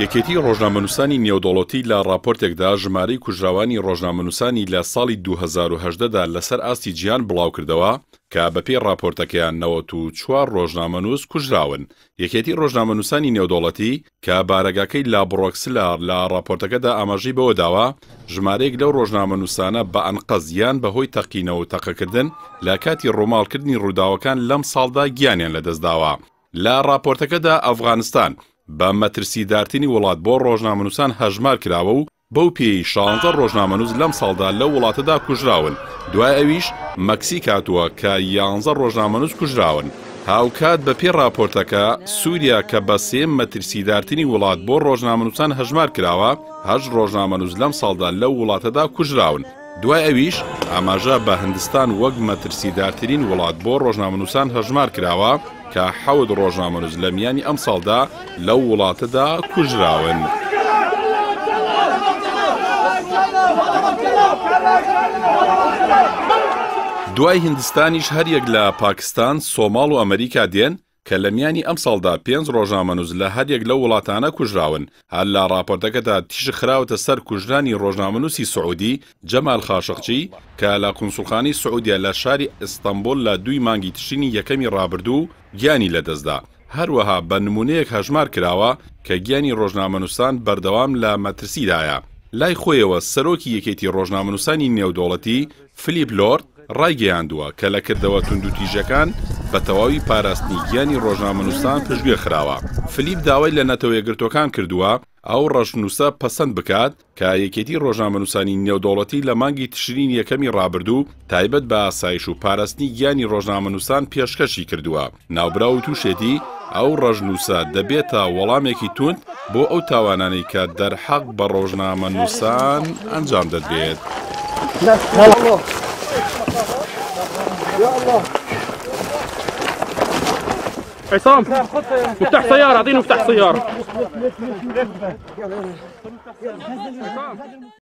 یەکێتی ڕۆژنامەنووسانی نێودەوڵەتی لە ڕاپۆرتێکدا ژمارەی کوژراوانی ڕۆژنامەنووسانی لە ساڵی 2018 دا لەسەر ئاستی جیهان بڵاوکردەوە کە بەپێی ڕاپۆرتەکەیان 94 ڕۆژنامەنووس کوژراون. یەکێتی ڕۆژنامەنووسانی نێودەوڵەتی کە بارەگاکەی لە بڕۆکسلە لە ڕاپۆرتەکەدا ئاماژەی بەوە داوە ژمارەیەک لەو ڕۆژنامەنووسانە بە ئەنقەست یان بەهۆی تەقینەوە و تەقەکردن لە کاتی ڕووماڵکردنی ڕووداوەکان لەم ساڵدا گیانیان لەدەستداوە. لە ڕاپۆرتەکەدا ئەفغانستان بە مەترسیدارترین وڵات بۆ ڕۆژنامەنووسان هەژمار کراوە و بەو پێیەی شانزە ڕۆژنامەنووس لەم ساڵدا لەو وڵاتەدا کوژراون، دوای ئەویش مەکسیک هاتووە کە یانزە ڕۆژنامەنووس کوژراون. هاوکات بەپێی ڕاپۆرتەکە، سووریا کە بە سێیەم مەترسیدارترین وڵات بۆ ڕۆژنامەنووسان هەژمار کراوە، هەشت ڕۆژنامەنووس لەم ساڵدا لەو وڵاتەدا کوژراون. دوای ئەویش ئاماژە بە هندستان وەک مەترسیدارترین وڵات بۆ ڕۆژنامەنووسان هەژمار کراوە کە حەوت ڕۆژنامەنووس لە میانی ئەمساڵدا لەو وڵاتەدا کوژراون. دوای هندستانیش هەریەک لە پاکستان، سۆماڵ و ئەمریکا دێن کە لە میانی ئەمساڵدا پێنج ڕۆژنامەنووس لە هەریەک لەو وڵاتانە کوژراون. هەر لە ڕاپۆرتەکەدا تیشک خراوەتە سەر کوژرانی ڕۆژنامەنووسی سعودی جەمال خاشقچی کە لە قونسوڵخانەی سعودیە لە شاری ئیستەنبوڵ لە دووی مانگی تشرینی یەکەمی ڕابردوو گیانی لەدەستدا. هەروەها بە نموونەیەک هەژمار کراوە کە گیانی ڕۆژنامەنووسان بەردەوام لە مەترسیدایە. لای خۆیەوە سەرۆکی یەکێتی ڕۆژنامەنووسانی نێودەوڵەتی فلیپ لۆرد ڕایگەیاندووە کە لە کردەوە توندوتیژەکان بە تەواوی پاراستنی گیانی ڕۆژنامەنووسان پشتگوێ خراوە. فلیپ داوای لە نەتەوەیەکگرتووەکان کردووە ئەو ڕەشنووسە پەسەند بکات کە یەکێتی ڕۆژنامەنووسانی نێودەوڵەتی لە مانگی تشرینی یەکەمی ڕابردوو تایبەت بە ئاسایش و پاراستنی گیانی ڕۆژنامەنووسان پێشکەشی کردووە. ناوبراو وتوشێتی، ئەو ڕەشنووسە دەبێتە وەڵامێکی توند بۆ ئەو تاوانانەی کە دەرحەق بە ڕۆژنامەنووسان ئەنجام دەدرێت. عصام مفتاح سيارة اعطيني مفتاح سيارة.